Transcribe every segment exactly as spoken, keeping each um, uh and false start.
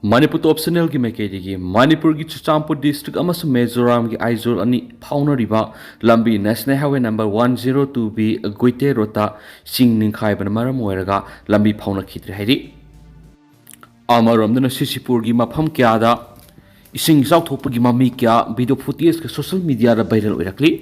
ꯃꯅꯤꯄꯨꯔ ꯇꯣꯞ ꯆꯦꯅꯦꯜꯒꯤ ꯃꯥꯏꯀꯩꯗꯒꯤ ꯃꯅꯤꯄꯨꯔꯒꯤ ꯆꯨꯔꯆꯥꯟꯄꯨꯔ ꯗꯤꯁꯇ꯭ꯔꯤꯛ ꯑꯃꯁꯨꯡ ꯃꯤꯖꯣꯔꯥꯝꯒꯤ ꯑꯥꯏꯖꯣꯜ ꯑꯅꯤ ꯐꯥꯎꯅꯔꯤꯕ ꯂꯝꯕꯤ national highway number one zero two B Guite ꯔꯣꯗꯇ ꯆꯤꯡ ꯅꯤꯡꯈꯥꯏꯕꯅ ꯃꯔꯝ ꯑꯣꯏꯔꯒ ꯂꯝꯕꯤ ꯐꯥꯎꯅꯈꯤꯗ꯭ꯔꯦ ꯍꯥꯏꯔꯤ꯫ ꯑꯃꯔꯣꯝꯗꯅ ꯁꯤꯁꯤꯄꯨꯔꯒꯤ ꯃꯐꯝ ꯀꯌꯥꯗ ꯏꯁꯤꯡ ꯏꯆꯥꯎ ꯊꯣꯛꯄꯒꯤ ꯃꯃꯤ ꯀꯌꯥ ꯚꯤꯗꯤꯑꯣ ꯐꯨꯇꯦꯖꯀ ꯁꯣꯁꯤꯌꯦꯜ ꯃꯤꯗꯤꯌꯥꯗ ꯚꯥꯏꯔꯦꯜ ꯑꯣꯏꯔꯛꯂꯤ꯫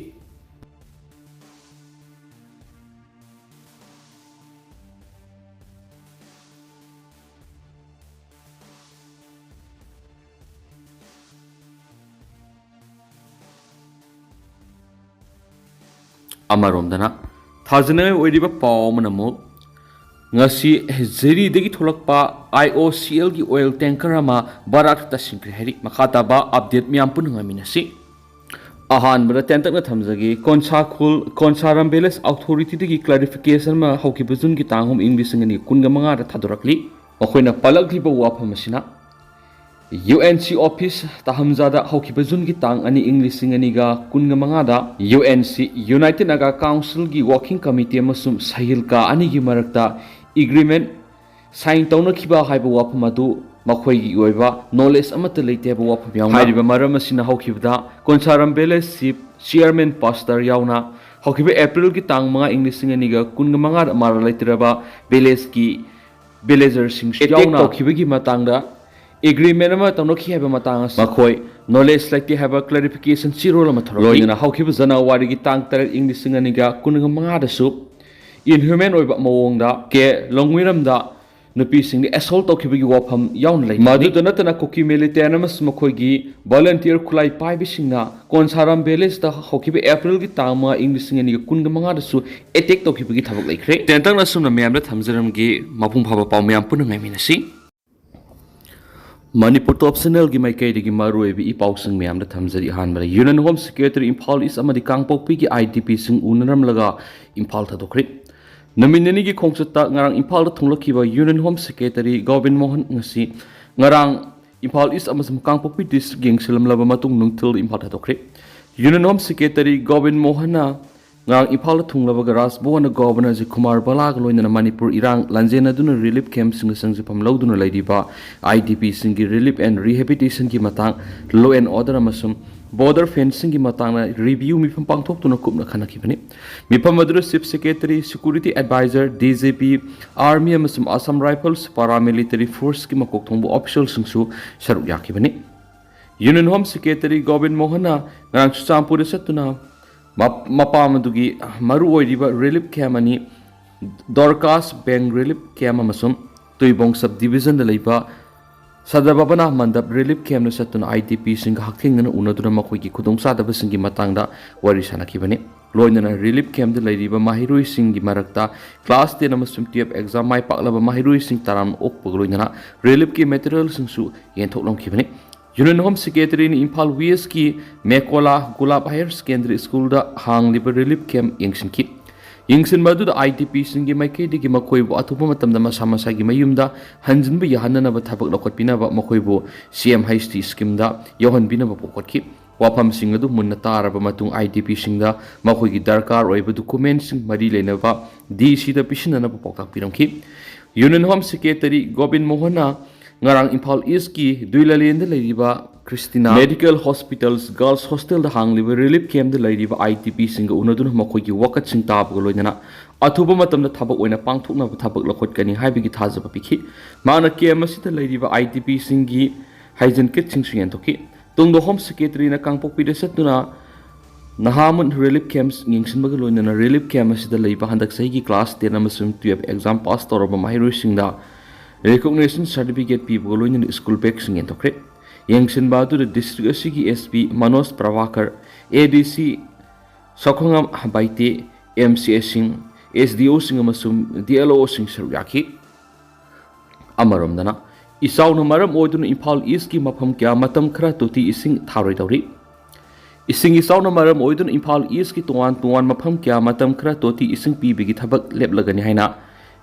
ꯑꯃꯔꯣꯝꯗꯅ ꯊꯥꯖꯅꯤꯡꯉꯥꯏ ꯑꯣꯏꯔꯤꯕ ꯄꯥꯎ ꯑꯃꯅ ꯑꯃꯨꯛ ꯉꯁꯤ ꯖꯤꯔꯤꯗꯒꯤ ꯊꯣꯛꯂꯛꯄ ꯑꯥꯏ ꯑꯣ ꯁꯤ ꯑꯦꯜꯒꯤ ꯑꯣꯏꯜ ꯇꯦꯡꯀꯔ ꯑꯃ ꯕꯔꯥꯛꯇ ꯇꯥꯁꯤꯟꯈ꯭ꯔꯦ ꯍꯥꯏꯔꯤ꯫ ꯃꯈꯥ ꯇꯥꯕ ꯑꯞꯗꯦꯠ ꯃꯌꯥꯝ ꯄꯨꯟꯅ ꯉꯥꯏꯃꯤꯟꯅꯁꯤ꯫ ꯑꯍꯥꯟꯕꯗ ꯇꯦꯟꯇꯛꯅ ꯊꯝꯖꯒꯦ, ꯀꯣꯟꯁꯥ ꯈꯨꯜ, ꯀꯣꯟꯁꯥꯔꯥꯝ ꯚꯤꯂꯦꯖ ꯑꯣꯊꯣꯔꯤꯇꯤꯗꯒꯤ ꯀ꯭ꯂꯥꯔꯤꯐꯤꯀꯦꯁꯟ ꯑꯃ ꯍꯧꯈꯤꯕ ꯖꯨꯟꯒꯤ ꯇꯥꯡ ꯑꯍꯨꯝ ꯏꯪ ꯂꯤꯁꯤꯡ ꯑꯅꯤ ꯀꯨꯟꯒ ꯃꯉꯥꯗ ꯊꯥꯗꯣꯔꯛꯂꯤ꯫ ꯃꯈꯣꯏꯅ ꯄꯜꯂꯛꯂꯤꯕ ꯋꯥꯐꯝ ꯑꯁꯤꯅ ꯌꯨ ꯑꯦꯟ ꯁꯤ ꯑꯣꯐꯤꯁ ꯇꯥꯍꯝꯖꯥꯗ ꯍꯧꯈꯤꯕ ꯖꯨꯟꯒꯤ ꯇꯥꯡ ꯑꯅꯤ ꯏꯪ ꯂꯤꯁꯤꯡ ꯑꯅꯤꯒ ꯀꯨꯟꯒ ꯃꯉꯥꯗ U N C, united Naga ꯀꯥꯎꯟꯁꯤꯜꯒꯤ ꯋꯥꯔꯀꯤꯡ ꯀꯃꯤꯇꯤ ꯑꯃꯁꯨꯡ ꯁꯍꯤꯜꯀꯥ ꯑꯅꯤꯒꯤ ꯃꯔꯛꯇ ꯑꯦꯒ꯭ꯔꯤꯃꯦꯟ ꯁꯥꯏꯟ ꯇꯧꯅꯈꯤꯕ ꯍꯥꯏꯕ ꯋꯥꯐꯝ ꯑꯗꯨ ꯃꯈꯣꯏꯒꯤ ꯑꯣꯏꯕ ꯅꯣꯂꯦꯖ ꯑꯃꯠꯇ ꯂꯩꯇꯦ ꯍꯥꯏꯕ ꯋꯥꯐꯝ ꯌꯥꯎꯅ ꯍꯥꯏꯔꯤꯕ ꯃꯔꯝ ꯑꯁꯤꯅ ꯍꯧꯈꯤꯕꯗ ꯀꯣꯟꯁꯥꯔꯥꯝ ꯚꯤꯂꯦꯖ ꯆꯤꯐ, ꯆꯤꯌꯔꯃꯦꯟ, ꯄꯥꯁꯇꯔ ꯌꯥꯎꯅ ꯍꯧꯈꯤꯕ ꯑꯦꯄ꯭ꯔꯤꯜꯒꯤ ꯇꯥꯡ ꯃꯉꯥ ꯏꯪ ꯂꯤꯁꯤꯡ ꯑꯅꯤꯒ ꯀꯨꯟꯒ ꯃꯉꯥꯗ ꯃꯔꯥꯜ ꯂꯩꯇ꯭ꯔꯕ ꯚꯤꯂꯦꯖꯀꯤ ꯚꯤꯂꯦꯖꯔꯁꯤꯡ ꯑꯦꯇꯦꯛ ꯌꯥꯎꯅ ꯇꯧꯈꯤꯕꯒꯤ ꯃꯇꯥꯡꯗ ꯑꯦꯒ꯭ꯔꯤꯃꯦꯟ ꯑꯃ ꯇꯧꯅꯈꯤ ꯍꯥꯏꯕ ꯃꯇꯥꯡ ꯑꯁꯤ ꯃꯈꯣꯏ ꯅꯣꯂꯦꯖ ꯂꯩꯇꯦ ꯍꯥꯏꯕ ꯀ꯭ꯂꯥꯔꯤꯐꯤꯀꯦꯁꯟ ꯆꯦꯔꯣꯜ ꯑꯃ ꯊꯣꯔꯛꯂꯤ꯫ ꯂꯣꯏꯅꯅ ꯍꯧꯈꯤꯕ ꯖꯅꯋꯥꯔꯤꯒꯤ ꯇꯥꯡ ꯇꯔꯦꯠ ꯏꯪ ꯂꯤꯁꯤꯡ ꯑꯅꯤꯒ ꯀꯨꯟꯒ ꯃꯉꯥꯗꯁꯨ ꯏꯟꯍ꯭ꯌꯨꯃꯦꯟ ꯑꯣꯏꯕ ꯃꯑꯣꯡꯗ ꯀꯦ ꯂꯣꯡꯃꯤꯔꯝꯗ ꯅꯨꯄꯤꯁꯤꯡꯗ ꯑꯦꯁꯣꯜ ꯇꯧꯈꯤꯕꯒꯤ ꯋꯥꯐꯝ ꯌꯥꯎꯅ ꯂꯩ꯫ ꯃꯗꯨꯇ ꯅꯠꯇꯅ ꯀꯨꯀꯤ ꯃꯤꯂꯤꯇꯦꯟ ꯑꯃꯁꯨꯡ ꯃꯈꯣꯏꯒꯤ ꯚꯣꯂꯟꯇꯤꯌꯔ ꯈꯨꯠꯂꯥꯏ ꯄꯥꯏꯕꯁꯤꯡꯅ ꯀꯣꯟꯁꯥꯔꯥꯝ ꯚꯤꯂꯦꯖꯇ ꯍꯧꯈꯤꯕ ꯑꯦꯄ꯭ꯔꯤꯜꯒꯤ ꯇꯥꯡ ꯃꯉꯥ ꯏꯪ ꯂꯤꯁꯤꯡ ꯑꯅꯤꯒ ꯀꯨꯟꯒ ꯃꯉꯥꯗꯁꯨ ꯑꯦꯇꯦꯛ ꯇꯧꯈꯤꯕꯒꯤ ꯊꯕꯛ ꯂꯩꯈ꯭ꯔꯦ꯫ ꯇꯦꯟꯇꯛꯅ ꯑꯁꯨꯝꯅ ꯃꯌꯥꯝꯗ ꯊꯝꯖꯔꯝꯒꯦ꯫ ꯃꯄꯨꯡ ꯐꯥꯕ ꯄꯥꯎ ꯃꯌꯥꯝ ꯄꯨꯟꯅ ꯉꯥꯏꯃꯤꯟꯅꯁꯤ꯫ ꯃꯅꯤꯄꯨꯔ ꯇꯣꯞ ꯆꯦꯅꯦꯜꯒꯤ ꯃꯥꯏꯀꯩꯗꯒꯤ ꯃꯔꯨꯑꯣꯏꯕ ꯏ ꯄꯥꯎꯁꯤꯡ ꯃꯌꯥꯝꯗ ꯊꯝꯖꯔꯤ꯫ ꯑꯍꯥꯟꯕꯗ ꯌꯨꯅꯤꯌꯟ ꯍꯣꯝ ꯁꯦꯀ꯭ꯔꯦꯇꯔꯤ ꯏꯝꯐꯥꯜ ꯏꯁ ꯑꯃꯗꯤ ꯀꯥꯡꯄꯣꯛꯄꯤꯒꯤ ꯑꯥꯏ ꯗꯤ ꯄꯤꯁꯤꯡ ꯎꯅꯔꯝꯂꯒ ꯏꯝꯐꯥꯜ ꯊꯥꯗꯣꯛꯈ꯭ꯔꯦ꯫ ꯅꯨꯃꯤꯠ ꯅꯤꯅꯤꯒꯤ ꯈꯣꯡꯆꯠꯇ ꯉꯔꯥꯡ ꯏꯝꯐꯥꯜꯗ ꯊꯨꯡꯂꯛꯈꯤꯕ ꯌꯨꯅꯤꯌꯟ ꯍꯣꯝ ꯁꯦꯀ꯭ꯔꯦꯇꯔꯤ ꯒꯣꯕꯤꯟ ꯃꯣꯍꯟ ꯉꯁꯤ ꯉꯔꯥꯡ ꯏꯝꯐꯥꯜ ꯏꯁ ꯑꯃꯁꯨꯡ ꯀꯥꯡꯄꯣꯛꯄꯤ ꯗꯤꯁꯇ꯭ꯔꯤꯛ ꯌꯦꯡꯁꯤꯜꯂꯝꯂꯕ ꯃꯇꯨꯡ ꯅꯨꯡꯊꯤꯜ ꯏꯝꯐꯥꯜ ꯊꯥꯗꯣꯛꯈ꯭ꯔꯦ꯫ ꯌꯨꯅꯤꯌꯟ ꯍꯣꯝ ꯁꯦꯀ꯭ꯔꯦꯇꯔꯤ ꯒꯣꯕꯤꯟ ꯃꯣꯍꯟꯅ ꯉꯔꯥꯡ ꯏꯝꯐꯥꯜꯗ ꯊꯨꯡꯂꯕꯒ ꯔꯥꯖ ꯚꯋꯟꯗ ꯒꯣꯚꯔꯅꯔ ꯖꯤ ꯀꯨꯃꯥꯔ ꯚꯂꯥꯒ ꯂꯣꯏꯅꯅ ꯃꯅꯤꯄꯨꯔ ꯏꯔꯥꯡ ꯂꯥꯟꯖꯦꯟꯅꯗꯨꯅ ꯔꯤꯂꯤꯐ ꯀꯦꯝꯞꯁꯤꯡꯗ ꯆꯪꯖꯐꯝ ꯂꯧꯗꯨꯅ ꯂꯩꯔꯤꯕ IDPꯁꯤꯡꯒꯤ ꯔꯤꯂꯤꯐ ꯑꯦꯟ ꯔꯤꯍꯦꯕꯤꯂꯤꯇꯦꯁꯟꯒꯤ ꯃꯇꯥꯡ, ꯂꯣ ꯑꯦꯟ ꯑꯣꯔꯗꯔ ꯑꯃꯁꯨꯡ ꯕꯣꯔꯗꯔ ꯐꯦꯟꯁꯤꯡꯒꯤ ꯃꯇꯥꯡꯗ ꯔꯤꯚꯤꯌꯨ ꯃꯤꯐꯝ ꯄꯥꯡꯊꯣꯛꯇꯨꯅ ꯀꯨꯞꯅ ꯈꯟꯅꯈꯤꯕꯅꯤ꯫ ꯃꯤꯐꯝ ꯑꯗꯨꯗ chief secretary, security adviser, DGP, army ꯑꯃꯁꯨꯡ ꯑꯁꯥꯝ ꯔꯥꯏꯐꯜꯁ ꯄꯥꯔꯥꯃꯤꯂꯤꯇꯔꯤ ꯐꯣꯔꯁꯀꯤ ꯃꯀꯣꯛ ꯊꯣꯡꯕ ꯑꯣꯐꯤꯁꯤꯌꯦꯜꯁꯤꯡꯁꯨ ꯁꯔꯨꯛ ꯌꯥꯈꯤꯕꯅꯤ꯫ ꯌꯨꯅꯤꯌꯟ ꯍꯣꯝ ꯁꯦꯀ꯭ꯔꯦꯇꯔꯤ ꯒꯣꯕꯤꯟ ꯃꯣꯍꯟꯅ ꯉꯔꯥꯡ ꯆꯨꯔꯆꯥꯟꯄꯨꯔꯗ ꯆꯠꯇꯨꯅ ꯃꯞ-, ꯃꯄꯥ ꯑꯗꯨꯒꯤ ꯃꯔꯨꯑꯣꯏꯔꯤꯕ ꯔꯤꯂꯤꯐ ꯀꯦꯝꯞ ꯑꯅꯤ, ꯗꯣꯔꯀꯥꯁ ꯕꯦꯡ ꯔꯤꯂꯤꯐ ꯀꯦꯝꯞ ꯑꯃꯁꯨꯡ ꯇꯨꯏꯕꯣꯡ ꯁꯕ ꯗꯤꯕꯤꯖꯟꯗ ꯂꯩꯕ ꯁꯗꯚꯥꯕꯅꯥ ꯃꯟꯗꯞ ꯔꯤꯂꯤꯐ ꯀꯦꯝꯞꯇ ꯆꯠꯇꯨꯅ IDPꯁꯤꯡꯒ ꯍꯛꯊꯦꯡꯅꯅ ꯎꯅꯗꯨꯅ ꯃꯈꯣꯏꯒꯤ ꯈꯨꯗꯣꯡꯆꯥꯗꯕꯁꯤꯡꯒꯤ ꯃꯇꯥꯡꯗ ꯋꯥꯔꯤ ꯁꯥꯅꯈꯤꯕꯅꯤ꯫ ꯂꯣꯏꯅꯅ ꯔꯤꯂꯤꯐ ꯀꯦꯝꯞꯇ ꯂꯩꯔꯤꯕ ꯃꯍꯩꯔꯣꯏꯁꯤꯡꯒꯤ ꯃꯔꯛꯇ ꯀ꯭ꯂꯥꯁ ꯇꯦꯟ ꯑꯃꯁꯨꯡ ꯇꯨꯌꯦꯜꯐ ꯑꯦꯛꯖꯥꯝ ꯃꯥꯏ ꯄꯥꯛꯂꯕ ꯃꯍꯩꯔꯣꯏꯁꯤꯡ ꯇꯔꯥꯝꯅ ꯑꯣꯛꯄꯒ ꯂꯣꯏꯅꯅ ꯔꯤꯂꯤꯐꯀꯤ ꯃꯦꯇꯔꯤꯌꯦꯜꯁꯤꯡꯁꯨ ꯌꯦꯟꯊꯣꯛꯂꯝꯈꯤꯕꯅꯤ꯫ ꯌꯨꯅꯤꯌꯟ ꯍꯣꯝ ꯁꯦꯀ꯭ꯔꯦꯇꯔꯤꯅ ꯏꯝꯐꯥꯜ ꯋꯦꯁꯀꯤ ꯃꯦꯀꯣꯂꯥ ꯒꯨꯂꯥꯞ ꯍꯥꯌꯔ ꯁꯦꯀꯦꯟꯗꯔꯤ ꯁ꯭ꯀꯨꯜꯗ ꯍꯥꯡꯂꯤꯕ ꯔꯤꯂꯤꯐ ꯀꯦꯝꯞ ꯌꯦꯡꯁꯤꯟꯈꯤ꯫ ꯌꯦꯡꯁꯤꯟꯕ ꯑꯗꯨꯗ IDPꯁꯤꯡꯒꯤ ꯃꯥꯏꯀꯩꯗꯒꯤ ꯃꯈꯣꯏꯕꯨ ꯑꯊꯨꯕ ꯃꯇꯝꯗ ꯃꯁꯥ ꯃꯁꯥꯒꯤ ꯃꯌꯨꯝꯗ ꯍꯟꯖꯤꯟꯕ ꯌꯥꯍꯟꯅꯅꯕ ꯊꯕꯛ ꯂꯧꯈꯠꯄꯤꯅꯕ ꯃꯈꯣꯏꯕꯨ CM H T ꯁ꯭ꯀꯤꯝꯗ ꯌꯧꯍꯟꯕꯤꯅꯕ ꯄꯥꯎꯈꯠꯈꯤ꯫ ꯋꯥꯐꯝꯁꯤꯡ ꯑꯗꯨ ꯃꯨꯟꯅ ꯇꯥꯔꯕ ꯃꯇꯨꯡ, IDPꯁꯤꯡꯗ ꯃꯈꯣꯏꯒꯤ ꯗꯔꯀꯥꯔ ꯑꯣꯏꯕ ꯗꯣꯀꯨꯃꯦꯟꯠꯁꯤꯡ ꯃꯔꯤ ꯂꯩꯅꯕ DCꯗ ꯄꯤꯁꯤꯟꯅꯅꯕ ꯄꯥꯎꯇꯥꯛ ꯄꯤꯔꯝꯈꯤ꯫ ꯌꯨꯅꯤꯌꯟ ꯍꯣꯝ ꯁꯦꯀ꯭ꯔꯦꯇꯔꯤ ꯒꯣꯕꯤꯟ ꯃꯣꯍꯟꯅ ꯉꯔꯥꯡ ꯏꯝꯐꯥꯜ ꯏꯁꯀꯤ ꯗꯨꯏꯂꯂꯦꯟꯗ ꯂꯩꯔꯤꯕ ꯈ꯭ꯔꯤꯁꯇꯤꯅꯥ ꯃꯦꯗꯤꯀꯦꯜ ꯍꯣꯁꯄꯤꯇꯥꯜꯁ ꯒꯔꯜꯁ ꯍꯣꯁꯇꯦꯜꯗ ꯍꯥꯡꯂꯤꯕ ꯔꯤꯂꯤꯐ ꯀꯦꯝꯞꯇ ꯂꯩꯔꯤꯕ IDPꯁꯤꯡꯒ ꯎꯅꯗꯨꯅ ꯃꯈꯣꯏꯒꯤ ꯋꯥꯀꯠꯁꯤꯡ ꯇꯥꯕꯒ ꯂꯣꯏꯅꯅ ꯑꯊꯨꯕ ꯃꯇꯝꯗ ꯊꯕꯛ ꯑꯣꯏꯅ ꯄꯥꯡꯊꯣꯛꯅꯕ ꯊꯕꯛ ꯂꯧꯈꯠꯀꯅꯤ ꯍꯥꯏꯕꯒꯤ ꯊꯥꯖꯕ ꯄꯤꯈꯤ꯫ ꯃꯍꯥꯛꯅ ꯀꯦꯝꯞ ꯑꯁꯤꯗ ꯂꯩꯔꯤꯕ IDPꯁꯤꯡꯒꯤ ꯍꯥꯏꯖꯤꯟ ꯀꯤꯠꯁꯤꯡꯁꯨ ꯌꯦꯟꯊꯣꯛꯈꯤ꯫ ꯇꯨꯡꯗ ꯍꯣꯝ ꯁꯦꯀ꯭ꯔꯦꯇꯔꯤꯅ ꯀꯥꯡꯄꯣꯛꯄꯤꯗ ꯆꯠꯇꯨꯅ ꯅꯍꯥꯃꯨꯟ ꯔꯤꯂꯤꯐ ꯀꯦꯝꯞꯁ ꯌꯦꯡꯁꯤꯟꯕꯒ ꯂꯣꯏꯅꯅ ꯔꯤꯂꯤꯐ ꯀꯦꯝꯞ ꯑꯁꯤꯗ ꯂꯩꯕ ꯍꯟꯗꯛ ꯆꯍꯤꯒꯤ ꯀ꯭ꯂꯥꯁ ꯇꯦꯟ ꯑꯃꯁꯨꯡ ꯇꯨꯌꯦꯜꯐ ꯑꯦꯛꯖꯥꯝ ꯄꯥꯁ ꯇꯧꯔꯕ ꯃꯍꯩꯔꯣꯏꯁꯤꯡꯗ ꯔꯤꯀꯣꯛꯅꯤꯁꯟ ꯁꯥꯔꯇꯤꯐꯤꯀꯦꯠ ꯄꯤꯕꯒ ꯂꯣꯏꯅꯅ ꯁ꯭ꯀꯨꯜ ꯕꯦꯒꯁꯤꯡ ꯌꯦꯟꯊꯣꯛꯈ꯭ꯔꯦ꯫ ꯌꯦꯡꯁꯤꯟꯕ ꯑꯗꯨꯗ ꯗꯤꯁꯇ꯭ꯔꯤꯛ ꯑꯁꯤꯒꯤ SP ꯃꯅꯣꯖ ꯄ꯭ꯔꯚꯥꯀꯔ, ADC ꯁꯈꯣꯉꯝ ꯕꯥꯏꯇꯦ, MCAꯁꯤꯡ, SDOꯁꯤꯡ ꯑꯃꯁꯨꯡ DLOꯁꯤꯡ ꯁꯔꯨꯛ ꯌꯥꯈꯤ꯫ ꯑꯃꯔꯣꯝꯗꯅ, ꯏꯆꯥꯎꯅ ꯃꯔꯝ ꯑꯣꯏꯗꯨꯅ ꯏꯝꯐꯥꯜ ꯏꯁꯀꯤ ꯃꯐꯝ ꯀꯌꯥ ꯃꯇꯝ ꯈꯔ ꯇꯣꯇꯤ ꯏꯁꯤꯡ ꯊꯥꯔꯣꯏꯗꯧꯔꯤ꯫ ꯏꯁꯤꯡ ꯏꯆꯥꯎꯅ ꯃꯔꯝ ꯑꯣꯏꯗꯨꯅ ꯏꯝꯐꯥꯜ ꯏꯁꯀꯤ ꯇꯣꯉꯥꯟ ꯇꯣꯉꯥꯟ ꯃꯐꯝ ꯀꯌꯥ ꯃꯇꯝ ꯈꯔ ꯇꯣꯇꯤ ꯏꯁꯤꯡ ꯄꯤꯕꯒꯤ ꯊꯕꯛ ꯂꯦꯞꯂꯒꯅꯤ ꯍꯥꯏꯅ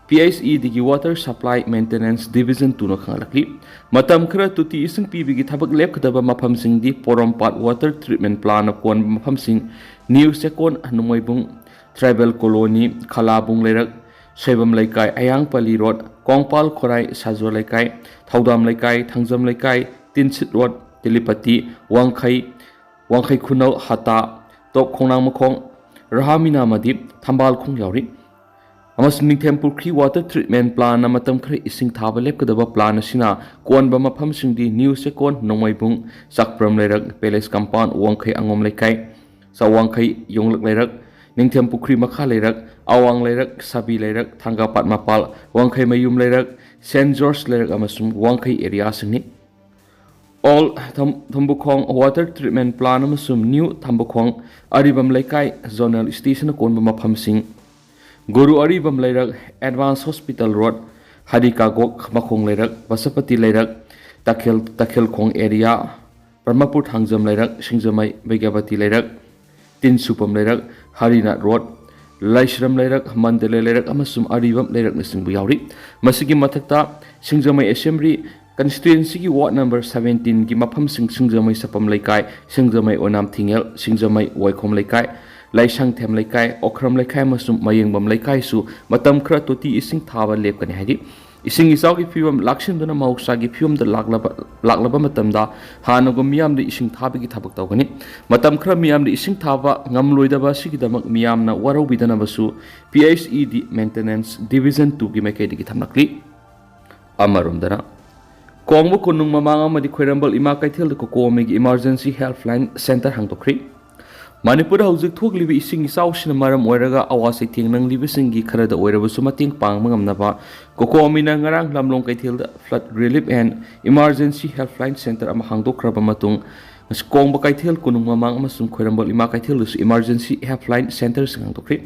P H E ꯗꯤꯒꯤ Water Supply Maintenance Division ꯇꯨꯅ ꯈꯪꯍꯜꯂꯛꯂꯤ꯫ ꯃꯇꯝ ꯈꯔ ꯇꯣꯇꯤ ꯏꯁꯤꯡ ꯄꯤꯕꯒꯤ ꯊꯕꯛ ꯂꯦꯞꯀꯗꯕ ꯃꯐꯝꯁꯤꯡꯗꯤ ꯄꯣꯔꯣꯝꯄꯥꯠ Water Treatment Plantꯅ ꯀꯣꯟꯕ ꯃꯐꯝꯁꯤꯡ ꯅ꯭ꯌꯨ ꯆꯦꯀꯣꯟ, ꯅꯣꯡꯃꯩꯕꯨꯡ, ꯇ꯭ꯔꯥꯏꯕꯦꯜ ꯀꯣꯂꯣꯅꯤ, ꯈꯂꯥꯕꯨꯡ ꯂꯩꯔꯛ, ꯁꯣꯏꯕꯝ ꯂꯩꯀꯥꯏ, ꯑꯌꯥꯡꯄꯜꯂꯤ ꯔꯣꯗ, ꯀꯣꯡꯄꯥꯜ ꯈꯣꯔꯥꯏ, ꯁꯥꯖꯣ ꯂꯩꯀꯥꯏ, ꯊꯧꯗꯥꯝ ꯂꯩꯀꯥꯏ, ꯊꯥꯡꯖꯝ ꯂꯩꯀꯥꯏ, ꯇꯤꯟꯁꯤꯠ ꯔꯣꯗ, ꯇꯤꯂꯤꯄꯇꯤ, ꯋꯥꯡꯈꯩ, ꯋꯥꯡꯈꯩ ꯈꯨꯅꯧ, ꯍꯇꯥ, ꯇꯣꯞ ꯈꯣꯡꯅꯥꯡ ꯃꯈꯣꯡ, ꯔꯍꯥꯃꯤꯅꯥ ꯑꯃꯗꯤ ꯊꯝꯕꯥꯜ ꯈꯣꯡ ꯌꯥꯎꯔꯤ꯫ ꯑꯃꯁꯨꯡ ꯅꯤꯡꯊꯦꯝ ꯄꯨꯈ꯭ꯔꯤ Water Treatment Plantꯅ ꯃꯇꯝ ꯈꯔ ꯏꯁꯤꯡ ꯊꯥꯕ ꯂꯦꯞꯀꯗꯕ plant ꯑꯁꯤꯅ ꯀꯣꯟꯕ ꯃꯐꯝꯁꯤꯡꯗꯤ ꯅ꯭ꯌꯨ ꯆꯦꯀꯣꯟ, ꯅꯣꯡꯃꯩꯕꯨꯡ, ꯆꯥꯛꯄ꯭ꯔꯝ ꯂꯩꯔꯛ, ꯄꯦꯂꯦꯁ ꯀꯝꯄꯥꯎꯟ, ꯋꯥꯡꯈꯩ ꯑꯉꯣꯝ ꯂꯩꯀꯥꯏ, ꯆꯥꯎꯋꯥꯡꯈꯩ ꯌꯣꯡꯂꯛ ꯂꯩꯔꯛ, ꯅꯤꯡꯊꯦꯝ ꯄꯨꯈ꯭ꯔꯤ ꯃꯈꯥ ꯂꯩꯔꯛ, ꯑꯋꯥꯡ ꯂꯩꯔꯛ, ꯁꯥꯕꯤ ꯂꯩꯔꯛ, ꯊꯥꯡꯒꯥꯄꯥꯠ ꯃꯄꯥꯜ, ꯋꯥꯡꯈꯩ ꯃꯌꯨꯝ ꯂꯩꯔꯛ, ꯁꯦꯟ ꯖꯣꯔꯖ ꯂꯩꯔꯛ ꯑꯃꯁꯨꯡ ꯋꯥꯡꯈꯩ areaꯁꯤꯡꯅꯤ꯫ ꯑꯣꯜ ꯊꯝ-, ꯊꯝꯕꯨꯈꯣꯡ Water Treatment Plant ꯑꯃꯁꯨꯡ ꯅ꯭ꯌꯨ ꯊꯝꯕꯨꯈꯣꯡ ꯑꯔꯤꯕꯝ ꯂꯩꯀꯥꯏ Zonal Station ꯀꯣꯟꯕ ꯃꯐꯝꯁꯤꯡ, ꯒꯨꯔꯨ ꯑꯔꯤꯕꯝ ꯂꯩꯔꯛ, Advance Hospital Road, ꯍꯔꯤ ꯀꯥꯒꯣꯛ ꯃꯈꯣꯡ ꯂꯩꯔꯛ, ꯄꯁꯨꯄꯇꯤ ꯂꯩꯔꯛ, ꯇꯈꯦꯜ, ꯇꯈꯦꯜꯈꯣꯡ area, ꯕ꯭ꯔꯍ꯭ꯃꯄꯨꯔ ꯊꯥꯡꯖꯝ ꯂꯩꯔꯛ, ꯁꯤꯡꯖꯃꯩ ꯕꯤꯗ꯭ꯌꯥꯄꯇꯤ ꯂꯩꯔꯛ, ꯇꯤꯟꯁꯨꯄꯝ ꯂꯩꯔꯛ, ꯍꯔꯤꯅꯥꯊ ꯔꯣꯗ, ꯂꯥꯏꯁ꯭ꯔꯝ ꯂꯩꯔꯛ, ꯃꯟꯗꯂꯦ ꯂꯩꯔꯛ ꯑꯃꯁꯨꯡ ꯑꯔꯤꯕꯝ ꯂꯩꯔꯛꯅꯆꯤꯡꯕ ꯌꯥꯎꯔꯤ꯫ ꯃꯁꯤꯒꯤ ꯃꯊꯛꯇ ꯁꯤꯡꯖꯃꯩ Assembly Constituencyꯒꯤ Ward number seventeenꯒꯤ ꯃꯐꯝꯁꯤꯡ ꯁꯤꯡꯖꯃꯩ ꯁꯄꯝ ꯂꯩꯀꯥꯏ, ꯁꯤꯡꯖꯃꯩ ꯑꯣꯏꯅꯥꯝ ꯊꯤꯡꯉꯦꯜ, ꯁꯤꯡꯖꯃꯩ ꯋꯥꯏꯈꯣꯝ ꯂꯩꯀꯥꯏ, ꯂꯥꯏꯁꯪꯊꯦꯝ ꯂꯩꯀꯥꯏ, ꯑꯣꯈ꯭ꯔꯝ ꯂꯩꯀꯥꯏ ꯑꯃꯁꯨꯡ ꯃꯌꯦꯡꯕꯝ ꯂꯩꯀꯥꯏꯁꯨ ꯃꯇꯝ ꯈꯔ ꯇꯣꯇꯤ ꯏꯁꯤꯡ ꯊꯥꯕ ꯂꯦꯞꯀꯅꯤ ꯍꯥꯏꯔꯤ꯫ ꯏꯁꯤꯡ ꯏꯆꯥꯎꯒꯤ ꯐꯤꯕꯝ ꯂꯥꯛꯁꯤꯟꯗꯨꯅ ꯃꯍꯧꯁꯥꯒꯤ ꯐꯤꯕꯝꯗ ꯂꯥꯛꯂꯕ, ꯂꯥꯛꯂꯕ ꯃꯇꯝꯗ ꯍꯥꯟꯅꯒꯨꯝ ꯃꯤꯌꯥꯝꯗ ꯏꯁꯤꯡ ꯊꯥꯕꯒꯤ ꯊꯕꯛ ꯇꯧꯒꯅꯤ꯫ ꯃꯇꯝ ꯈꯔ ꯃꯤꯌꯥꯝꯗ ꯏꯁꯤꯡ ꯊꯥꯕ ꯉꯝꯂꯣꯏꯗꯕ ꯑꯁꯤꯒꯤꯗꯃꯛ ꯃꯤꯌꯥꯝꯅ ꯋꯥꯔꯧꯕꯤꯗꯅꯕꯁꯨ P H E D Maintenance Division twoꯒꯤ ꯃꯥꯏꯀꯩꯗꯒꯤ ꯊꯝꯂꯛꯂꯤ꯫ ꯑꯃꯔꯣꯝꯗꯅ, ꯀꯣꯡꯕ ꯀꯣꯅꯨꯡ ꯃꯃꯥꯡ ꯑꯃꯗꯤ ꯈ꯭ꯋꯥꯏꯔꯝꯕꯜ ꯏꯃꯥ ꯀꯩꯊꯦꯜꯗ ꯀꯣꯀꯣꯃꯤꯒꯤ Emergency Helpline Centre ꯍꯥꯡꯗꯣꯛꯈ꯭ꯔꯤ꯫ ꯃꯅꯤꯄꯨꯔꯗ ꯍꯧꯖꯤꯛ ꯊꯣꯛꯂꯤꯕ ꯏꯁꯤꯡ ꯏꯆꯥꯎꯁꯤꯅ ꯃꯔꯝ ꯑꯣꯏꯔꯒ ꯑꯋꯥ ꯆꯩꯊꯦꯡ ꯅꯪꯂꯤꯕꯁꯤꯡꯒꯤ ꯈꯔꯗ ꯑꯣꯏꯔꯕꯁꯨ ꯃꯇꯦꯡ ꯄꯥꯡꯕ ꯉꯝꯅꯕ ꯀꯣꯀꯣꯃꯤꯅ ꯉꯔꯥꯡ ꯂꯝꯂꯣꯡ ꯀꯩꯊꯦꯜꯗ Flood Relief and Emergency Helpline Centre ꯑꯃ ꯍꯥꯡꯗꯣꯛꯈ꯭ꯔꯕ ꯃꯇꯨꯡ, ꯉꯁꯤ ꯀꯣꯡꯕ ꯀꯩꯊꯦꯜ, ꯀꯣꯅꯨꯡ ꯃꯃꯥꯡ ꯑꯃꯁꯨꯡ ꯈ꯭ꯋꯥꯏꯔꯝꯕꯜ ꯏꯃꯥ ꯀꯩꯊꯦꯜꯗꯁꯨ Emergency Helpline Centreꯁꯤꯡ ꯍꯥꯡꯗꯣꯛꯈ꯭ꯔꯤ꯫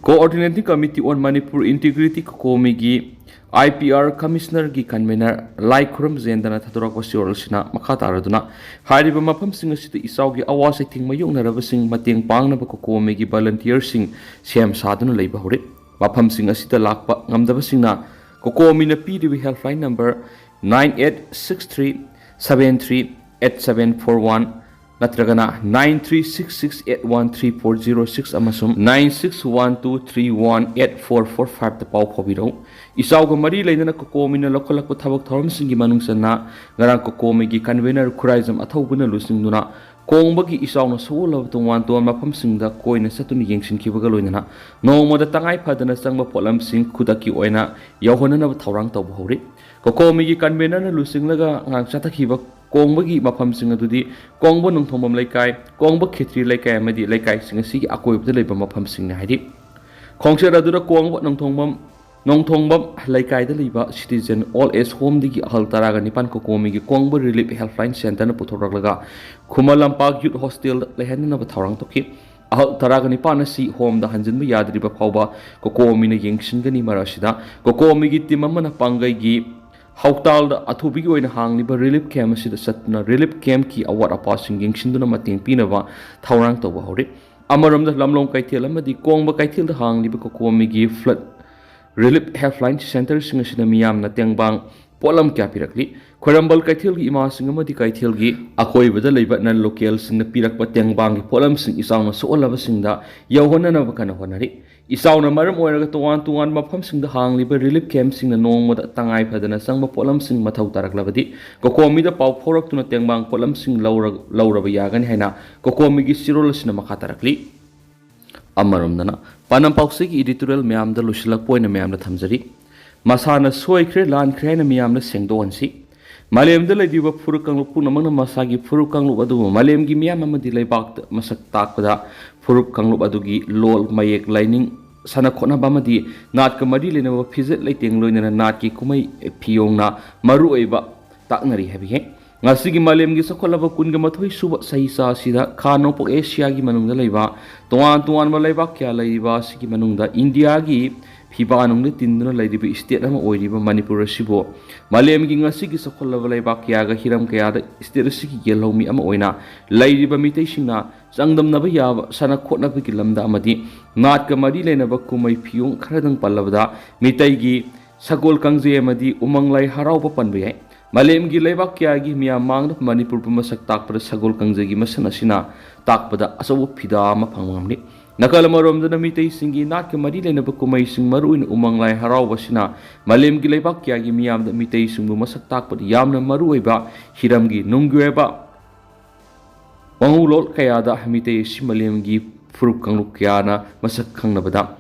Coordinating Committee on Manipur Integrity ꯀꯣꯀꯣꯃꯤꯒꯤ I P R Commissionerꯒꯤ convener ꯂꯥꯏꯈꯨꯔꯝ ꯖꯦꯟꯗꯅ ꯊꯥꯗꯣꯔꯛꯄ ꯆꯦꯔꯣꯜ ꯑꯁꯤꯅ ꯃꯈꯥ ꯇꯥꯔꯗꯨꯅ ꯍꯥꯏꯔꯤꯕ ꯃꯐꯝꯁꯤꯡ ꯑꯁꯤꯗ ꯏꯆꯥꯎꯒꯤ ꯑꯋꯥ ꯆꯩꯊꯦꯡ ꯃꯥꯌꯣꯛꯅꯔꯕꯁꯤꯡ ꯃꯇꯦꯡ ꯄꯥꯡꯅꯕ ꯀꯣꯀꯣꯃꯤꯒꯤ volunteerꯁꯤꯡ ꯁꯦꯝ ꯁꯥꯗꯨꯅ ꯂꯩꯕ ꯍꯧꯔꯦ꯫ ꯃꯐꯝꯁꯤꯡ ꯑꯁꯤꯗ ꯂꯥꯛꯄ ꯉꯝꯗꯕꯁꯤꯡꯅ ꯀꯣꯀꯣꯃꯤꯅ ꯄꯤꯔꯤꯕ helpline number nine eight six three seven three eight seven four one ꯅꯠꯇ꯭ꯔꯒꯅ nine three six six eight one three four zero six ꯑꯃꯁꯨꯡ nine six one two three one eight four four fiveꯇ ꯄꯥꯎ ꯐꯥꯎꯕꯤꯔꯛꯎ꯫ ꯏꯆꯥꯎꯒ ꯃꯔꯤ ꯂꯩꯅꯅ ꯀꯣꯀꯣꯃꯤꯅ ꯂꯧꯈꯠꯂꯛꯄ ꯊꯕꯛ ꯊꯧꯔꯝꯁꯤꯡꯒꯤ ꯃꯅꯨꯡ ꯆꯟꯅ ꯉꯔꯥꯡ ꯀꯣꯀꯣꯃꯤꯒꯤ convener Khuraijam ꯑꯊꯧꯕꯅ ꯂꯨꯆꯤꯡꯗꯨꯅ ꯀꯣꯡꯕꯒꯤ ꯏꯆꯥꯎꯅ ꯁꯣꯛꯍꯜꯂꯕ ꯇꯣꯉꯥꯟ ꯇꯣꯉꯥꯟꯕ ꯃꯐꯝꯁꯤꯡꯗ ꯀꯣꯏꯅ ꯆꯠꯇꯨꯅ ꯌꯦꯡꯁꯤꯟꯈꯤꯕꯒ ꯂꯣꯏꯅꯅ ꯅꯣꯡꯃꯗ ꯇꯉꯥꯏ ꯐꯗꯅ ꯆꯪꯕ ꯄꯣꯠꯂꯝꯁꯤꯡ ꯈꯨꯗꯛꯀꯤ ꯑꯣꯏꯅ ꯌꯧꯍꯟꯅꯅꯕ ꯊꯧꯔꯥꯡ ꯇꯧꯕ ꯍꯧꯔꯤ꯫ ꯀꯣꯀꯣꯃꯤꯒꯤ convenerꯅ ꯂꯨꯆꯤꯡꯂꯒ ꯉꯔꯥꯡ ꯆꯠꯊꯈꯤꯕ ꯀꯣꯡꯕꯒꯤ ꯃꯐꯝꯁꯤꯡ ꯑꯗꯨꯗꯤ ꯀꯣꯡꯕ ꯅꯣꯡꯊꯣꯡꯕꯝ ꯂꯩꯀꯥꯏ, ꯀꯣꯡꯕ ꯈꯦꯇ꯭ꯔꯤ ꯂꯩꯀꯥꯏ ꯑꯃꯗꯤ ꯂꯩꯀꯥꯏꯁꯤꯡ ꯑꯁꯤꯒꯤ ꯑꯀꯣꯏꯕꯗ ꯂꯩꯕ ꯃꯐꯝꯁꯤꯡꯅꯤ ꯍꯥꯏꯔꯤ꯫ ꯈꯣꯡꯆꯠ ꯑꯗꯨꯗ ꯀꯣꯡꯕ ꯅꯣꯡꯊꯣꯡꯕꯝ, ꯅꯣꯡꯊꯣꯡꯕꯝ ꯂꯩꯀꯥꯏꯗ ꯂꯩꯕ Citizen Old Age Homeꯗꯒꯤ ꯑꯍꯜ ꯇꯔꯥꯒ ꯅꯤꯄꯥꯟ ꯀꯣꯀꯣꯃꯤꯒꯤ ꯀꯣꯡꯕ Relief Helpline Centreꯅ ꯄꯨꯊꯣꯔꯛꯂꯒ Khuman Lampak Youth Hostelꯗ ꯂꯩꯍꯟꯅꯅꯕ ꯊꯧꯔꯥꯡ ꯇꯧꯈꯤ꯫ ꯑꯍꯜ ꯇꯔꯥꯒ ꯅꯤꯄꯥꯟ ꯑꯁꯤ homeꯗ ꯍꯟꯖꯤꯟꯕ ꯌꯥꯗ꯭ꯔꯤꯕ ꯐꯥꯎꯕ ꯀꯣꯀꯣꯃꯤꯅ ꯌꯦꯡꯁꯤꯟꯒꯅꯤ꯫ ꯃꯔꯛ ꯑꯁꯤꯗ ꯀꯣꯀꯣꯃꯤꯒꯤ team ꯑꯃꯅ ꯄꯥꯡꯒꯩꯒꯤ ꯍꯧꯇꯥꯜꯗ ꯑꯊꯨꯕꯒꯤ ꯑꯣꯏꯅ ꯍꯥꯡꯂꯤꯕ relief camp ꯑꯁꯤꯗ ꯆꯠꯇꯨꯅ relief campꯀꯤ ꯑꯋꯥꯠ ꯑꯄꯥꯁꯤꯡ ꯌꯦꯡꯁꯤꯟꯗꯨꯅ ꯃꯇꯦꯡ ꯄꯤꯅꯕ ꯊꯧꯔꯥꯡ ꯇꯧꯕ ꯍꯧꯔꯤ꯫ ꯑꯃꯔꯣꯝꯗ ꯂꯝꯂꯣꯡ ꯀꯩꯊꯦꯜ ꯑꯃꯗꯤ ꯀꯣꯡꯕ ꯀꯩꯊꯦꯜꯗ ꯍꯥꯡꯂꯤꯕ ꯀꯣꯀꯣꯃꯤꯒꯤ flood relief helpline centreꯁꯤꯡ ꯑꯁꯤꯗ ꯃꯤꯌꯥꯝꯅ ꯇꯦꯡꯕꯥꯡ ꯄꯣꯠꯂꯝ ꯀꯌꯥ ꯄꯤꯔꯛꯂꯤ꯫ ꯈ꯭ꯋꯥꯏꯔꯝꯕꯟ ꯀꯩꯊꯦꯜꯒꯤ ꯏꯃꯥꯁꯤꯡ ꯑꯃꯗꯤ ꯀꯩꯊꯦꯜꯒꯤ ꯑꯀꯣꯏꯕꯗ ꯂꯩꯕ non-localꯁꯤꯡꯅ ꯄꯤꯔꯛꯄ ꯇꯦꯡꯕꯥꯡꯒꯤ ꯄꯣꯠꯂꯝꯁꯤꯡ ꯏꯆꯥꯎꯅ ꯁꯣꯛꯍꯜꯂꯕꯁꯤꯡꯗ ꯌꯧꯍꯟꯅꯅꯕ ꯀꯟꯅ ꯍꯣꯠꯅꯔꯤ꯫ ꯏꯆꯥꯎꯅ ꯃꯔꯝ ꯑꯣꯏꯔꯒ ꯇꯣꯉꯥꯟ ꯇꯣꯉꯥꯟꯕ ꯃꯐꯝꯁꯤꯡꯗ ꯍꯥꯡꯂꯤꯕ relief campꯁꯤꯡꯅ ꯅꯣꯡꯃꯗ ꯇꯉꯥꯏ ꯐꯗꯅ ꯆꯪꯕ ꯄꯣꯠꯂꯝꯁꯤꯡ ꯃꯊꯧ ꯇꯥꯔꯛꯂꯕꯗꯤ ꯀꯣꯀꯣꯃꯤꯗ ꯄꯥꯎ ꯐꯥꯎꯔꯛꯇꯨꯅ ꯇꯦꯡꯕꯥꯡ ꯄꯣꯠꯂꯝꯁꯤꯡ ꯂꯧꯔ-, ꯂꯧꯔꯕ ꯌꯥꯒꯅꯤ ꯍꯥꯏꯅ ꯀꯣꯀꯣꯃꯤꯒꯤ ꯆꯦꯔꯣꯜ ꯑꯁꯤꯅ ꯃꯈꯥ ꯇꯥꯔꯛꯂꯤ꯫ ꯑꯃꯔꯣꯝꯗꯅ ꯄꯥꯟꯗꯝ ꯄꯥꯎꯆꯦꯒꯤ editorial ꯃꯌꯥꯝꯗ ꯂꯣꯏꯁꯤꯜꯂꯛꯄ ꯑꯣꯏꯅ ꯃꯌꯥꯝꯗ ꯊꯝꯖꯔꯤ꯫ ꯃꯁꯥꯅ ꯁꯣꯏꯈ꯭ꯔꯦ, ꯂꯥꯟꯈ꯭ꯔꯦ ꯍꯥꯏꯅ ꯃꯤꯌꯥꯝꯗ ꯁꯦꯡꯗꯣꯛꯍꯟꯁꯤ꯫ ꯃꯥꯂꯦꯝꯗ ꯂꯩꯔꯤꯕ ꯐꯨꯔꯨꯞ ꯀꯥꯡꯂꯨꯞ ꯄꯨꯝꯅꯃꯛꯅ ꯃꯁꯥꯒꯤ ꯐꯨꯔꯨꯞ ꯀꯥꯡꯂꯨꯞ ꯑꯗꯨꯕꯨ ꯃꯥꯂꯦꯝꯒꯤ ꯃꯤꯌꯥꯝ ꯑꯃꯗꯤ ꯂꯩꯕꯥꯛꯇ ꯃꯁꯛ ꯇꯥꯛꯄꯗ ꯐꯨꯔꯨꯞ ꯀꯥꯡꯂꯨꯞ ꯑꯗꯨꯒꯤ ꯂꯣꯜ, ꯃꯌꯦꯛ, ꯂꯥꯏꯅꯤꯡ, ꯁꯥꯟꯅ ꯈꯣꯠꯅꯕ ꯑꯃꯗꯤ ꯅꯥꯠꯀ ꯃꯔꯤ ꯂꯩꯅꯕ ꯐꯤꯖꯦꯠ ꯂꯩꯇꯦꯡ ꯂꯣꯏꯅꯅ ꯅꯥꯠꯀꯤ ꯀꯨꯝꯍꯩ ꯐꯤꯌꯣꯡꯅ ꯃꯔꯨꯑꯣꯏꯕ ꯇꯥꯛꯅꯔꯤ ꯍꯥꯏꯕꯤꯈꯤ꯫ ꯉꯁꯤꯒꯤ ꯃꯥꯂꯦꯝꯒꯤ ꯆꯥꯎꯈꯠꯂꯕ ꯀꯨꯟꯒ ꯃꯥꯊꯣꯏ ꯁꯨꯕ ꯆꯍꯤꯆꯥ ꯑꯁꯤꯗ ꯈꯥ ꯅꯣꯡꯄꯣꯛ ꯑꯦꯁꯤꯌꯥꯒꯤ ꯃꯅꯨꯡꯗ ꯂꯩꯕ ꯇꯣꯉꯥꯟ ꯇꯣꯉꯥꯟꯕ ꯂꯩꯕꯥꯛ ꯀꯌꯥ ꯂꯩꯔꯤꯕ ꯑꯁꯤꯒꯤ ꯃꯅꯨꯡꯗ ꯏꯟꯗꯤꯌꯥꯒꯤ ꯐꯤꯕꯥ ꯅꯨꯡꯗ ꯇꯤꯟꯗꯨꯅ ꯂꯩꯔꯤꯕ state ꯑꯃ ꯑꯣꯏꯔꯤꯕ ꯃꯅꯤꯄꯨꯔ ꯑꯁꯤꯕꯨ ꯃꯥꯂꯦꯝꯒꯤ ꯉꯁꯤꯒꯤ ꯆꯥꯎꯈꯠꯂꯕ ꯂꯩꯕꯥꯛ ꯀꯌꯥꯒ ꯍꯤꯔꯝ ꯀꯌꯥꯗ state ꯑꯁꯤꯒꯤ ꯌꯦꯜꯍꯧꯃꯤ ꯑꯃ ꯑꯣꯏꯅ ꯂꯩꯔꯤꯕ ꯃꯤꯇꯩꯁꯤꯡꯅ ꯆꯥꯡꯗꯝꯅꯕ ꯌꯥꯕ ꯁꯥꯟꯅ ꯈꯣꯠꯅꯕꯒꯤ ꯂꯝꯗ ꯑꯃꯗꯤ ꯅꯥꯠꯀ ꯃꯔꯤ ꯂꯩꯅꯕ ꯀꯨꯝꯍꯩ ꯐꯤꯌꯣꯡ ꯈꯔꯗꯪ ꯄꯜꯂꯕꯗ ꯃꯤꯇꯩꯒꯤ ꯁꯒꯣꯜ ꯀꯥꯡꯖꯩ ꯑꯃꯗꯤ ꯎꯃꯪ ꯂꯥꯏ ꯍꯔꯥꯎꯕ ꯄꯟꯕ ꯌꯥꯏ꯫ ꯃꯥꯂꯦꯝꯒꯤ ꯂꯩꯕꯥꯛ ꯀꯌꯥꯒꯤ ꯃꯤꯌꯥꯝ ꯃꯥꯡꯗ ꯃꯅꯤꯄꯨꯔꯕꯨ ꯃꯁꯛ ꯇꯥꯛꯄꯗ ꯁꯒꯣꯜ ꯀꯥꯡꯖꯩꯒꯤ ꯃꯁꯛ ꯑꯁꯤꯅ ꯇꯥꯛꯄꯗ ꯑꯆꯧꯕ ꯐꯤꯗꯥ ꯑꯃ ꯐꯪꯕ ꯉꯝꯂꯤ꯫ ꯅꯥꯀꯜ ꯑꯃꯔꯣꯝꯗꯅ ꯃꯤꯇꯩꯁꯤꯡꯒꯤ ꯅꯥꯠꯀ ꯃꯔꯤ ꯂꯩꯅꯕ ꯀꯨꯝꯍꯩꯁꯤꯡ, ꯃꯔꯨꯑꯣꯏꯅ ꯎꯃꯪ ꯂꯥꯏ ꯍꯔꯥꯎꯕ ꯑꯁꯤꯅ ꯃꯥꯂꯦꯝꯒꯤ ꯂꯩꯕꯥꯛ ꯀꯌꯥꯒꯤ ꯃꯤꯌꯥꯝꯗ ꯃꯤꯇꯩꯁꯤꯡꯕꯨ ꯃꯁꯛ ꯇꯥꯛꯄꯗ ꯌꯥꯝꯅ ꯃꯔꯨꯑꯣꯏꯕ ꯍꯤꯔꯝꯒꯤ ꯅꯨꯡꯒꯤ ꯑꯣꯏꯕ ꯋꯥꯉꯨꯂꯣꯜ ꯀꯌꯥꯗ ꯃꯤꯇꯩ ꯑꯁꯤ ꯃꯥꯂꯦꯝꯒꯤ ꯐꯨꯔꯨꯞ ꯀꯥꯡꯂꯨꯞ ꯀꯌꯥꯅ ꯃꯁꯛ ꯈꯪꯅꯕꯗ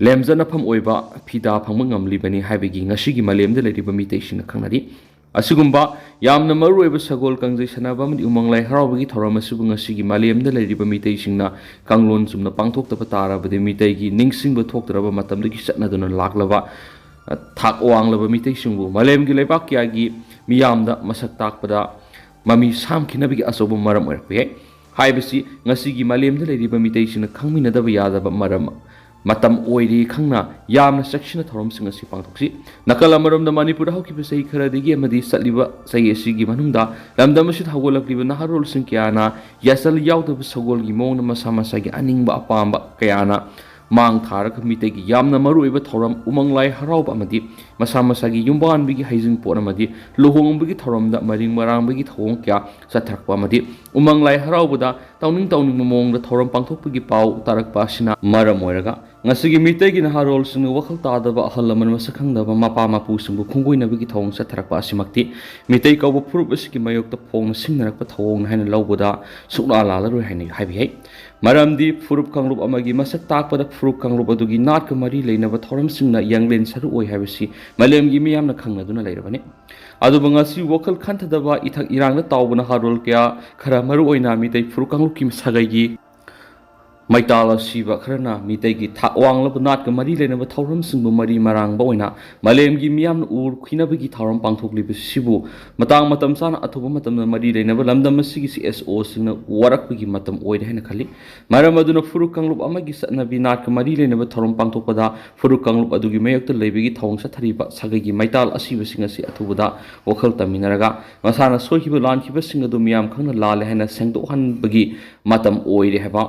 ꯂꯦꯝꯖꯅꯐꯝ ꯑꯣꯏꯕ ꯐꯤꯗꯥ ꯐꯪꯕ ꯉꯝꯂꯤꯕꯅꯤ ꯍꯥꯏꯕꯒꯤ ꯉꯁꯤꯒꯤ ꯃꯥꯂꯦꯝꯗ ꯂꯩꯔꯤꯕ ꯃꯤꯇꯩꯁꯤꯡꯅ ꯈꯪꯅꯔꯤ꯫ ꯑꯁꯤꯒꯨꯝꯕ ꯌꯥꯝꯅ ꯃꯔꯨꯑꯣꯏꯕ ꯁꯒꯣꯜ ꯀꯥꯡꯖꯩ ꯁꯥꯟꯅꯕ ꯑꯃꯗꯤ ꯎꯃꯪ ꯂꯥꯏ ꯍꯔꯥꯎꯕꯒꯤ ꯊꯧꯔꯝ ꯑꯁꯤꯕꯨ ꯉꯁꯤꯒꯤ ꯃꯥꯂꯦꯝꯗ ꯂꯩꯔꯤꯕ ꯃꯤꯇꯩꯁꯤꯡꯅ ꯀꯥꯡꯂꯣꯟ ꯆꯨꯝꯅ ꯄꯥꯡꯊꯣꯛꯇꯕ ꯇꯥꯔꯕꯗꯤ ꯃꯤꯇꯩꯒꯤ ꯅꯤꯡꯁꯤꯡꯕ ꯊꯣꯛꯇ꯭ꯔꯕ ꯃꯇꯝꯗꯒꯤ ꯆꯠꯅꯗꯨꯅ ꯂꯥꯛꯂꯕ, ꯑ, ꯊꯥꯛ ꯋꯥꯡꯂꯕ ꯃꯤꯇꯩꯁꯤꯡꯕꯨ ꯃꯥꯂꯦꯝꯒꯤ ꯂꯩꯕꯥꯛ ꯀꯌꯥꯒꯤ ꯃꯤꯌꯥꯝꯗ ꯃꯁꯛ ꯇꯥꯛꯄꯗ ꯃꯃꯤ ꯁꯥꯝꯈꯤꯅꯕꯒꯤ ꯑꯆꯧꯕ ꯃꯔꯝ ꯑꯣꯏꯔꯛꯄ ꯌꯥꯏ꯫ ꯍꯥꯏꯕꯁꯤ ꯉꯁꯤꯒꯤ ꯃꯥꯂꯦꯝꯗ ꯂꯩꯔꯤꯕ ꯃꯤꯇꯩꯁꯤꯡꯅ ꯈꯪꯃꯤꯟꯅꯗꯕ ꯌꯥꯗꯕ ꯃꯔꯝ, ꯃꯇꯝ ꯑꯣꯏꯔꯦ ꯈꯪꯅ ꯌꯥꯝꯅ ꯆꯦꯛꯁꯤꯟꯅ ꯊꯧꯔꯝꯁꯤꯡ ꯑꯁꯤ ꯄꯥꯡꯊꯣꯛꯁꯤ꯫ ꯅꯥꯀꯜ ꯑꯃꯔꯣꯝꯗ ꯃꯅꯤꯄꯨꯔꯗ ꯍꯧꯈꯤꯕ ꯆꯍꯤ ꯈꯔꯗꯒꯤ ꯑꯃꯗꯤ ꯆꯠꯂꯤꯕ ꯆꯍꯤ ꯑꯁꯤꯒꯤ ꯃꯅꯨꯡꯗ ꯂꯝꯗꯝ ꯑꯁꯤꯗ ꯍꯧꯒꯠꯂꯛꯂꯤꯕ ꯅꯍꯥꯔꯣꯜꯁꯤꯡ ꯀꯌꯥꯅ ꯌꯥꯆꯜ ꯌꯥꯎꯗꯕ ꯁꯒꯣꯜꯒꯤ ꯃꯑꯣꯡꯗ ꯃꯁꯥ ꯃꯁꯥꯒꯤ ꯑꯅꯤꯡꯕ ꯑꯄꯥꯝꯕ ꯀꯌꯥꯅ ꯃꯥꯡ ꯊꯥꯔꯒ ꯃꯤꯇꯩꯒꯤ ꯌꯥꯝꯅ ꯃꯔꯨꯑꯣꯏꯕ ꯊꯧꯔꯝ ꯎꯃꯪ ꯂꯥꯏ ꯍꯔꯥꯎꯕ ꯑꯃꯗꯤ ꯃꯁꯥ ꯃꯁꯥꯒꯤ ꯌꯨꯝꯕꯥꯟꯕꯒꯤ ꯍꯩꯖꯤꯡꯄꯣꯠ ꯑꯃꯗꯤ ꯂꯨꯍꯣꯡꯕꯒꯤ ꯊꯧꯔꯝꯗ ꯃꯔꯤꯡ ꯃꯔꯥꯡꯕꯒꯤ ꯊꯧꯑꯣꯡ ꯀꯌꯥ ꯆꯠꯊꯔꯛꯄ ꯑꯃꯗꯤ ꯎꯃꯪ ꯂꯥꯏ ꯍꯔꯥꯎꯕꯗ ꯇꯧꯅꯤꯡ ꯇꯧꯅꯤꯡꯕ ꯃꯑꯣꯡꯗ ꯊꯧꯔꯝ ꯄꯥꯡꯊꯣꯛꯄꯒꯤ ꯄꯥꯎ ꯇꯥꯔꯛꯄ ꯑꯁꯤꯅ ꯃꯔꯝ ꯑꯣꯏꯔꯒ ꯉꯁꯤꯒꯤ ꯃꯤꯇꯩꯒꯤ ꯅꯍꯥꯔꯣꯜꯁꯤꯡꯅ ꯋꯥꯈꯜ ꯇꯥꯗꯕ, ꯑꯍꯜ ꯂꯃꯟ ꯃꯁꯛ ꯈꯪꯗꯕ, ꯃꯄꯥ ꯃꯄꯨꯁꯤꯡꯕꯨ ꯈꯣꯡꯒꯣꯏꯅꯕꯒꯤ ꯊꯧꯑꯣꯡ ꯆꯠꯊꯔꯛꯄ ꯑꯁꯤꯃꯛꯇꯤ ꯃꯤꯇꯩ ꯀꯧꯕ ꯐꯨꯔꯨꯞ ꯑꯁꯤꯒꯤ ꯃꯥꯌꯣꯛꯇ ꯐꯣꯡꯅ ꯁꯤꯡꯅꯔꯛꯄ ꯊꯧꯑꯣꯡꯅꯤ ꯍꯥꯏꯅ ꯂꯧꯕꯗ ꯁꯨꯛꯂꯥ ꯂꯥꯜꯂꯔꯣꯏ ꯍꯥꯏꯅ ꯍꯥꯏꯕ ꯌꯥꯏ꯫ ꯃꯔꯝꯗꯤ ꯐꯨꯔꯨꯞ ꯀꯥꯡꯂꯨꯞ ꯑꯃꯒꯤ ꯃꯁꯛ ꯇꯥꯛꯄꯗ ꯐꯨꯔꯨꯞ ꯀꯥꯡꯂꯨꯞ ꯑꯗꯨꯒꯤ ꯅꯥꯠꯀ ꯃꯔꯤ ꯂꯩꯅꯕ ꯊꯧꯔꯝꯁꯤꯡꯅ ꯌꯥꯡꯂꯦꯟ ꯁꯔꯨ ꯑꯣꯏ ꯍꯥꯏꯕꯁꯤ ꯃꯥꯂꯦꯝꯒꯤ ꯃꯤꯌꯥꯝꯅ ꯈꯪꯅꯗꯨꯅ ꯂꯩꯔꯕꯅꯤ꯫ ꯑꯗꯨꯕꯨ ꯉꯁꯤ ꯋꯥꯈꯜ ꯈꯟꯊꯗꯕ, ꯏꯊꯛ ꯏꯔꯥꯡꯗ ꯇꯥꯎꯕ ꯅꯍꯥꯔꯣꯜ ꯀꯌꯥ, ꯈꯔ ꯃꯔꯨꯑꯣꯏꯅ ꯃꯤꯇꯩ ꯐꯨꯔꯨꯞ ꯀꯥꯡꯂꯨꯞꯀꯤ ꯁꯥꯒꯩꯒꯤ ꯃꯩꯇꯥꯜ ꯑꯁꯤꯕ ꯈꯔꯅ ꯃꯤꯇꯩꯒꯤ ꯊꯥꯛ ꯋꯥꯡꯂꯕ ꯅꯥꯠꯀ ꯃꯔꯤ ꯂꯩꯅꯕ ꯊꯧꯔꯝꯁꯤꯡꯕꯨ ꯃꯔꯤ ꯃꯔꯥꯡꯕ ꯑꯣꯏꯅ ꯃꯥꯂꯦꯝꯒꯤ ꯃꯤꯌꯥꯝꯅ ꯎꯈꯤꯅꯕꯒꯤ ꯊꯧꯔꯝ ꯄꯥꯡꯊꯣꯛꯂꯤꯕꯁꯤꯕꯨ ꯃꯇꯥꯡ ꯃꯇꯝ ꯆꯥꯅ ꯑꯊꯨꯕ ꯃꯇꯝꯗ ꯃꯔꯤ ꯂꯩꯅꯕ ꯂꯝꯗꯝ ꯑꯁꯤꯒꯤ ꯁꯤ ꯑꯦꯁ ꯑꯣꯁꯤꯡꯅ ꯋꯥꯔꯛꯄꯒꯤ ꯃꯇꯝ ꯑꯣꯏꯔꯦ ꯍꯥꯏꯅ ꯈꯜꯂꯤ꯫ ꯃꯔꯝ ꯑꯗꯨꯅ ꯐꯨꯔꯨꯞ ꯀꯥꯡꯂꯨꯞ ꯑꯃꯒꯤ ꯆꯠꯅꯕꯤ ꯅꯥꯠꯀ ꯃꯔꯤ ꯂꯩꯅꯕ ꯊꯧꯔꯝ ꯄꯥꯡꯊꯣꯛꯄꯗ ꯐꯨꯔꯨꯞ ꯀꯥꯡꯂꯨꯞ ꯑꯗꯨꯒꯤ ꯃꯥꯌꯣꯛꯇ ꯂꯩꯕꯒꯤ ꯊꯧꯑꯣꯡ ꯆꯠꯊꯔꯤꯕ ꯁꯥꯒꯩꯒꯤ ꯃꯩꯇꯥꯜ ꯑꯁꯤꯕꯁꯤꯡ ꯑꯁꯤ ꯑꯊꯨꯕꯗ ꯋꯥꯈꯜ ꯇꯝꯃꯤꯟꯅꯔꯒ ꯃꯁꯥꯅ ꯁꯣꯏꯈꯤꯕ ꯂꯥꯟꯈꯤꯕꯁꯤꯡ ꯑꯗꯨ ꯃꯤꯌꯥꯝ ꯈꯪꯅ ꯂꯥꯜꯂꯦ ꯍꯥꯏꯅ ꯁꯦꯡꯗꯣꯛꯍꯟꯕꯒꯤ ꯃꯇꯝ ꯑꯣꯏꯔꯦ ꯍꯥꯏꯕ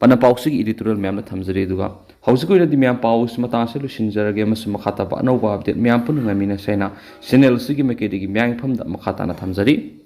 ꯄꯅ ꯄꯥꯎꯁꯤꯒꯤ editorial ꯃꯌꯥꯝꯅ ꯊꯝꯖꯔꯤ꯫ ꯑꯗꯨꯒ ꯍꯧꯖꯤꯛꯀꯤ ꯑꯣꯏꯅꯗꯤ ꯃꯌꯥꯝ ꯄꯥꯎꯁꯤ ꯃꯇꯥꯡ ꯑꯁꯤꯗ ꯂꯣꯏꯁꯤꯟꯖꯔꯒꯦ, ꯑꯃꯁꯨꯡ ꯃꯈꯥ ꯇꯥꯕ ꯑꯅꯧꯕ update ꯃꯌꯥꯝ ꯄꯨꯟꯅ ꯉꯥꯏꯃꯤꯟꯅꯁꯦ ꯍꯥꯏꯅ channel ꯑꯁꯤꯒꯤ ꯃꯥꯏꯀꯩꯗꯒꯤ ꯃꯌꯥꯝꯒꯤ ꯃꯐꯝꯗ ꯃꯈꯥ ꯇꯥꯅ ꯊꯝꯖꯔꯤ꯫